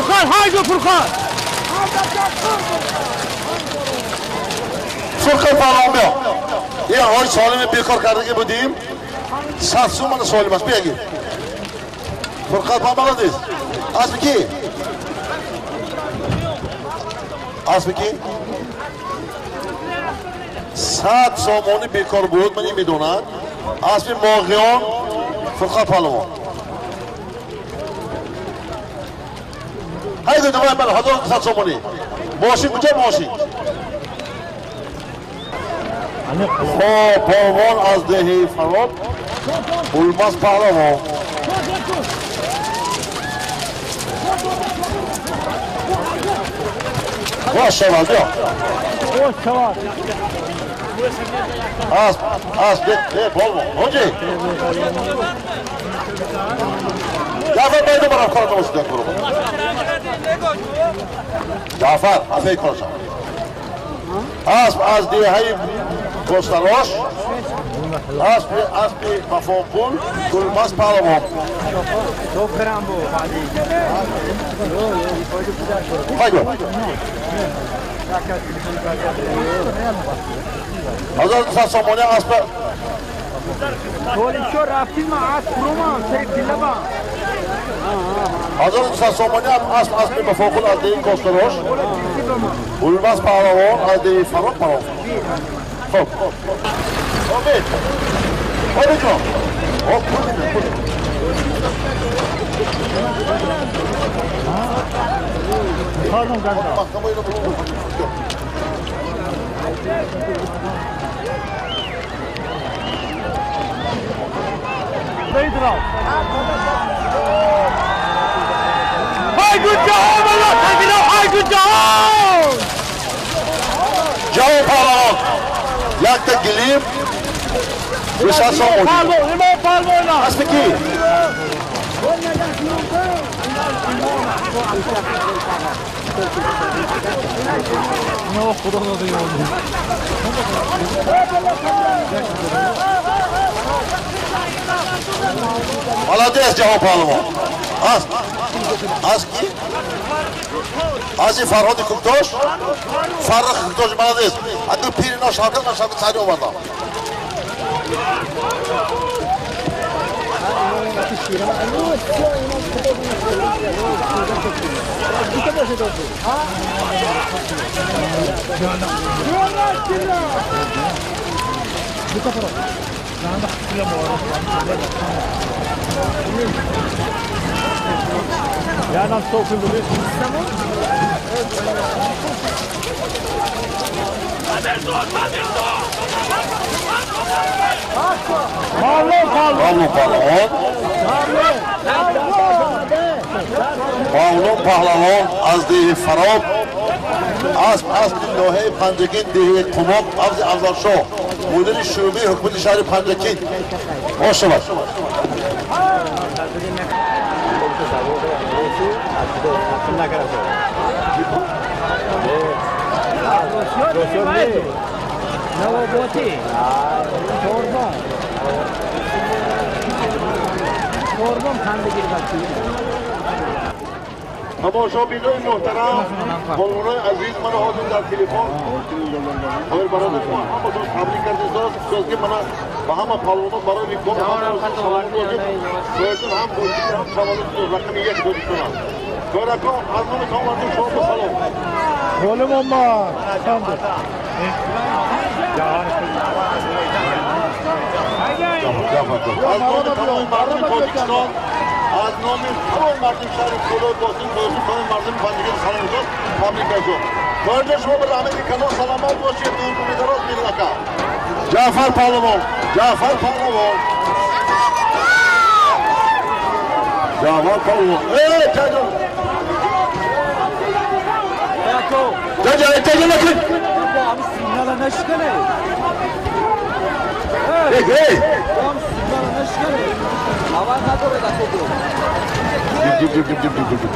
Furkan, haydi Furkan. Furkan پهلوان بیا. یه های سالم بیکار کرده که بودیم. 100 سومن سالم است. بیا گیر. فرقت پهلوان است. اسب کی؟ اسب کی؟ 100 سامانی بیکار بود من نمیدونم. اسب ماغیان فرقت پهلوان. هایدو دوباره من 1200 سامانی. ماشین کجا ماشین؟ خب پهلوان از دهی فراب گلماز پهلوان. باش شود بیا. اسب اسب ده پهلوان حاجی جعفر باید برام کار نموشید برو. جعفر افی کارشم. اسب از دهی گستراش اسب اسب مفاقول گلماز پهلوان. خیلی 1200 سامانی اسب. 1200 سامانی اسب اسب مفاقول از دهی گستراش گلماز پهلوان از دهی فراب پهلوان. خب امید امید جان خب پول Pardon kanka. Haydi Cahon Allah tebine haydi Cahon. Cahon pahlavan. Yakta gelip 200 سامانی. پهلوان اسب کی؟ نه خدا داده یارو. Молодец, جواب پهلوان. از از کی؟ از فرهاد کوکتاش؟ فرخ کوکتاش молодец. اگه پیر ناشاده ناشاده سری آوردم. پهلوان پهلوان از ده فراب اسب اسب ناحیه پنجکین ده قماق افز افضل شاه مدیر شعبه حکومت شهر پنجکین. باشه باش. تماشابینای محترم، بانوانای عزیز، من حاضر در تلفن خبر برادر ما همه دوست تبریک کردید دوست که من به همه پهلوانان برای ریکورد هم سلام دادیم. سویدن هم بازی هم تولد رقم یک دوستان. کارکان از نام تمام شما به سلام. غلام ما سامد. از نام تمام مردم تاجیکستان، از نام تمام مردم شهر کلوب باستین تاجیکستان، تمام مردم پنجگان سلام می‌کنم، تبریک می‌گم. کارجا شما به رحمت کانال سلامت باشید. دور دراز می‌رکا. جعفر پهلوان، جعفر پهلوان، جعفر پهلوان. ای چاجو چاجو چاجو نکن. ای ای جیب جیب جیب جیب جیب جیب.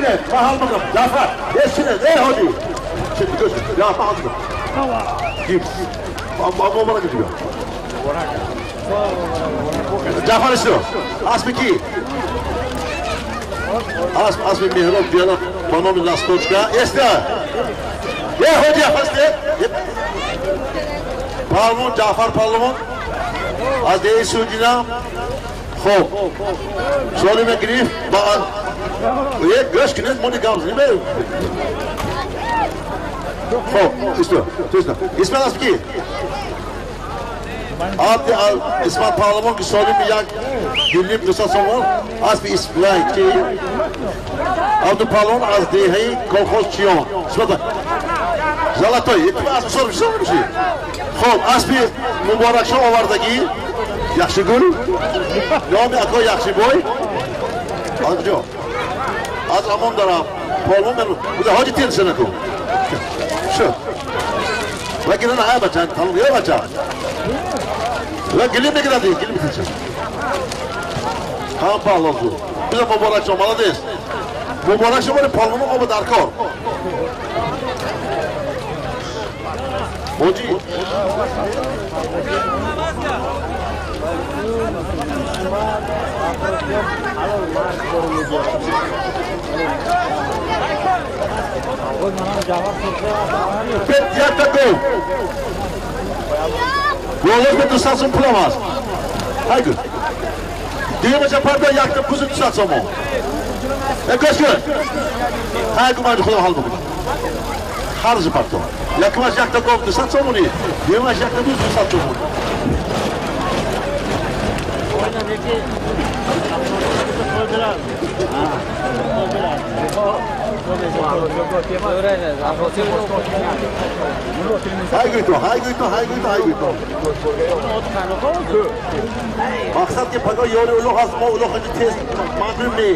Ешине, ман ҳал мекунам. Ҷаъфар, ешине, эй ҳоҷӣ. Ҷаъфар ҳал мекунам. Муборак биё. Ҷаъфар ишино. Аспи кӣ? Аспи Меҳроб биёна ба номи Ласточка. Еста. Эй ҳоҷӣ, ҳасте. Палвон, Ҷаъфар Палвон. Аз деҳи Суҷина. Хоб. Солиме гирифт ба гӯш кунед, мони гап занем. Хоб, исто, исто. Исмат аспи кӣ? Абди Исмат Паҳлавон ки солими як гуллим 200 сомон. Аспи Исмаил ки? Абду Паҳлавон аз деҳаи колхоз Чиён. Исмат Золотой, асп сор мешавад. Хоб, аспи Муборакшо овардагӣ Яхшигул, номи ако Яхшибой. Аз куҷо? Аз Амон дарам. Полвон буда ҳоҷи тел шанаку. Шуд. Ва гирана ҳай бача, тамом ё бача. Ва гилим мегирад, гилим мегирад. Ҳам паҳлавон. Биза Муборакшо, молодец. Муборакшо бари палвоно оба дар кор. Ҳоҷи. Якта гов. Голош ба 200 сом пулам аст. Ҳай гул. Дуюмаша парда якта бузу 200 сомон. Гӯш кун. Ҳай гул, ман худам ҳал мекунам. Харҷи парто. Якумаш якта гов 200 сомони, дуюмаш якта буз 200 сомони. Ҳай гӯйтон, ҳай гӯйтон, ҳай гӯйтон, ҳай гӯйтон. Мақсад ки пага ёри улуғ аст, мо улуғ инҷо тез манзур не.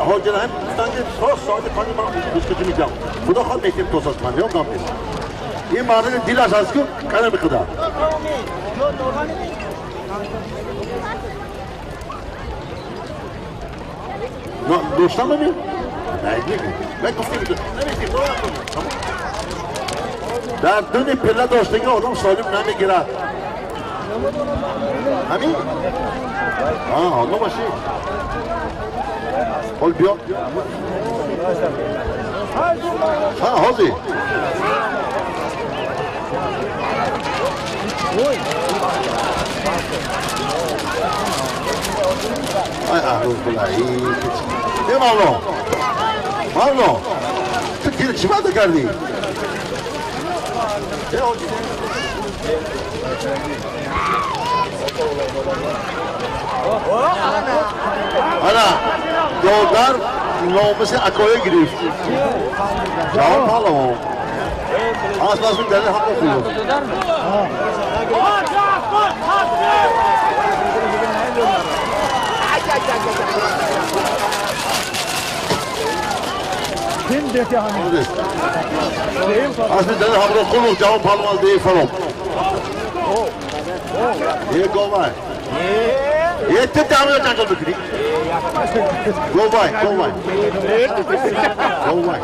Ҳоҷи Раҳим гуфтанд ки то соати 5 ман бискучи мекунам. Худо хоҳад мекунем то соати 5, ём гап нест. Ин мардаки дилаш аст ку кана бихуда. Доштам ами? Не, гуфтем, намегирем. Дар дуни пилла доштагӣ одам солим намегирад. Ҳамин? Номаши. Ҳол биё. Ҳа, ҳозир. Ай, аҳрун пулаи. Е, Мавло. Мавло. Ту дил чӣ ваъда кардӣ? Е, ҳоҷи. Ана, додар номуси акоя гирифт. Ҷавон паҳлавон. Асп аспи далел ҳама хуб. Аспи далел ҳамро хуб, ҷавон паҳлавон деҳи фаром. Е, говай. Е, ту дамро ҷанҷол мекунӣ? Говай, говай. Говай.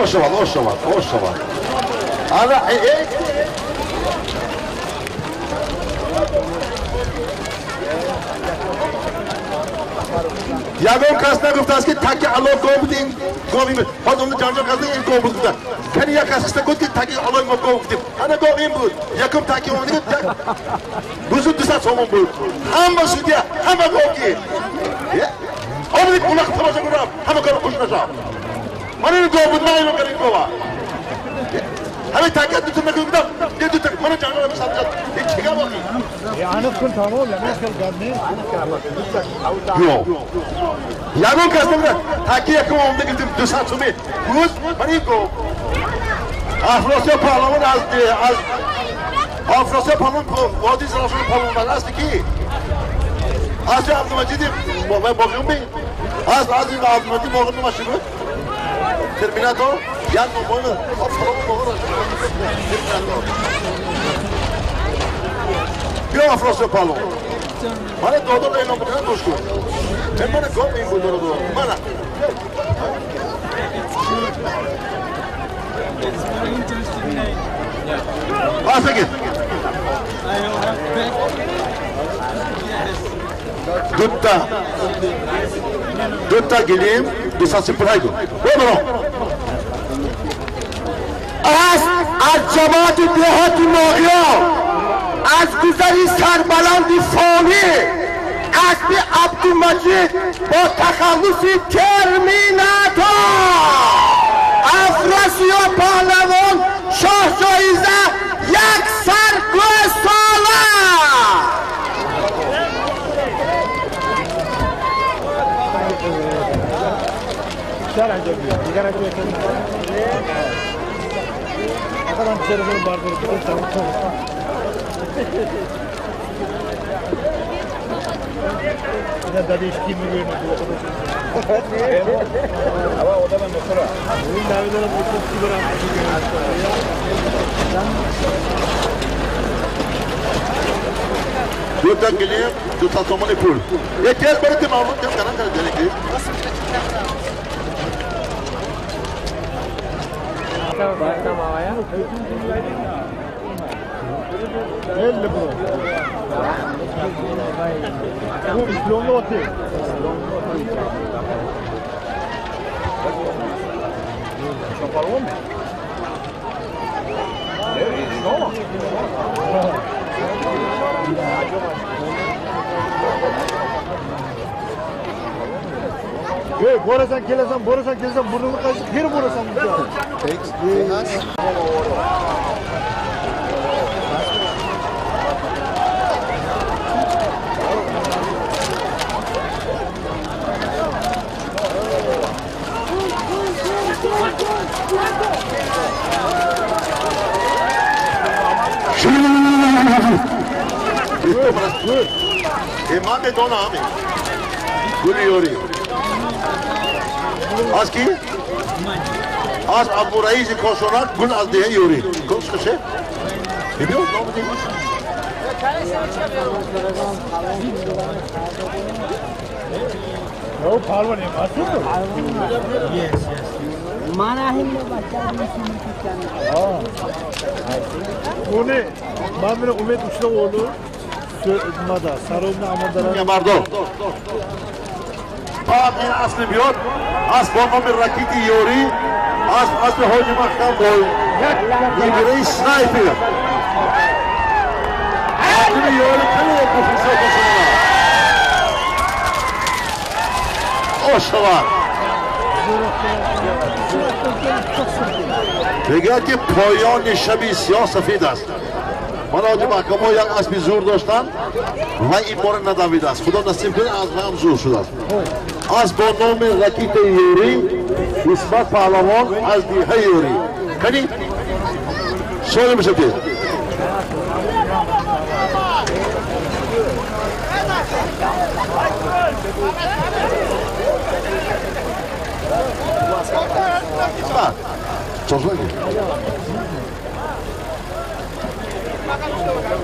Ошавад, ошавад, ошавад. Ана, ягон кас нагуфтааст ки таки ало гов буд, ин гов ин буд. Ҳозир он ҷанҷол карда ин гов буд гуфта. Кани як кас қиста гуфт ки таки алои мо гов гуфтем. Ана гов ин буд. Якум таки он буд, бузу 200 сомон буд. Ҳама судья, ҳама гов ки. Омадик улақ тамошо кунам, ҳама кор хуш нашав. من این گاو بود من اینو کردم گاوا همه تاکید دو تا نگفتم یه دو تا من جانم سبزت این چیکار باقی انا كنت هقول انا كان یگون کس نمیده تاکی یکم آمده گفتیم 200 تومه روز من این گاو افراسیاب پهلوان از افراسیاب پهلوان وادی زرافشان پهلوان است کی از عبدالمجید باقی از عبدالمجید باقی نماشی بود ترمیناتور یک نمونه افراسیاب باقی ترمیناتور بیا افراسیاب پهلوان من دادار اعلام بکنم دوش کن من گام این بود دارو من دوتا گلیم 235 برو از جماعت دهات ماغیا از گذری سربلند فانی اسب عبدالمجید با تخلص ترمیناتور افراسیاب پهلوان شاه جایزه یک سر گوساله. دو تا گلیم دو تا تومان پول یکی از برای تمام کم کردن کرده که Borasan kelasan, borasan kelasan, burnunu kaşık, her borasan امام دون آمی گلی از کی؟ از ابو رئیس کاشونات گل از ده یوری کس کشه؟ بیو نام دی او پهلوان مسعود Yes yes Bunu ben Umid Uçluoğlu Mada Sarıoğlu Amandaran مردم بعد این اصل بیاد از با نام راکیتی یوری از اصل حاجی مخدم با یه سنایپر اصل یوری خیلی خوشحال باشم آشوار میگه که پایان شبی سیاه سفید است. من حاجی محکمه یک اسب زور داشتن و این بار ندوید است. خدا نصیب کنه از هم زور شده است. از با نام رکیت یوری عصمت پهلوان از دیه یوری کنی سوال میشه که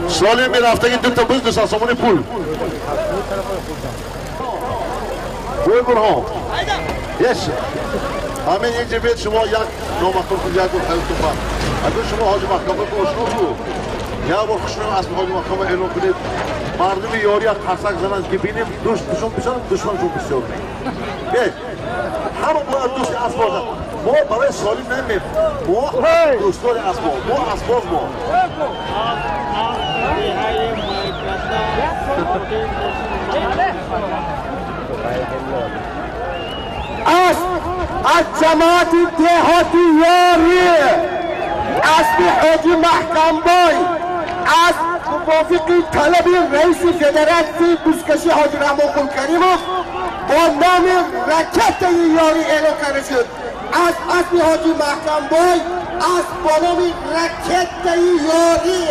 سوالی میرفته که دو تا بز دو سامانی پول بوی برهان یش همین اینجا بید شما یک نامکن خود یک بار خیلی توفن اگر شما حاج محکمه کو آشنا کو یک بار خوشنم از حاج محکمه اعلام کنید مردم یاری یک قرصک زنند که بینیم دوستشون بسیار دشمنشون بسیار بید همه باید دوست اسب باشد. ما برای سالم نمیم، ما دوستان اسب، ما اسب ما. از از جماعت دهاتی یاری اسب حاجی محکم بای از موافق طلب رئیس فدراسیون بزکشی حاجی رحمان کریموف با نام رکت یاری اعلام کرده شد. از اسب حاجی محکم بای از با نام رکت یاری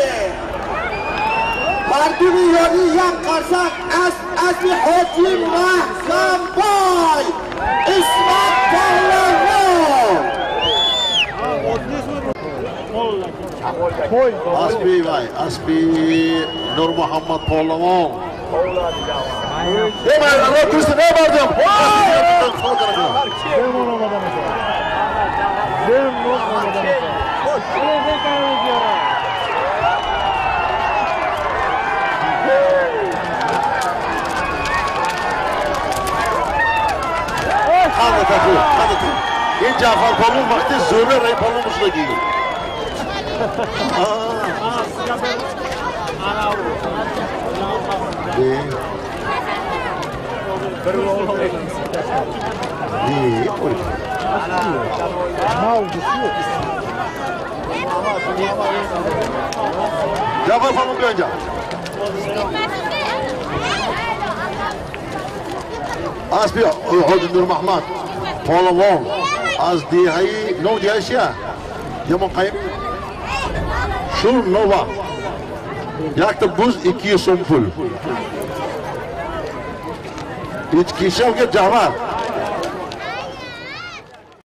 مردم یاری یک قرصک از اسب حاجی محکم بای اسمت پهلوان. اسبی وای اسبی نور محمد پهلوان. ای مردم دوست نبردم. این جعفر پهلوان وقتی زوره رای پهلوان مشلگی. جعفر پهلوان بیا اینجا. اسبی حاجی نور محمد پهلوان از دیهی نو دیهی چیه؟ یه قایم شور نوا یک تا بوز 200 سوم پول. هیچ کیشه که جعفر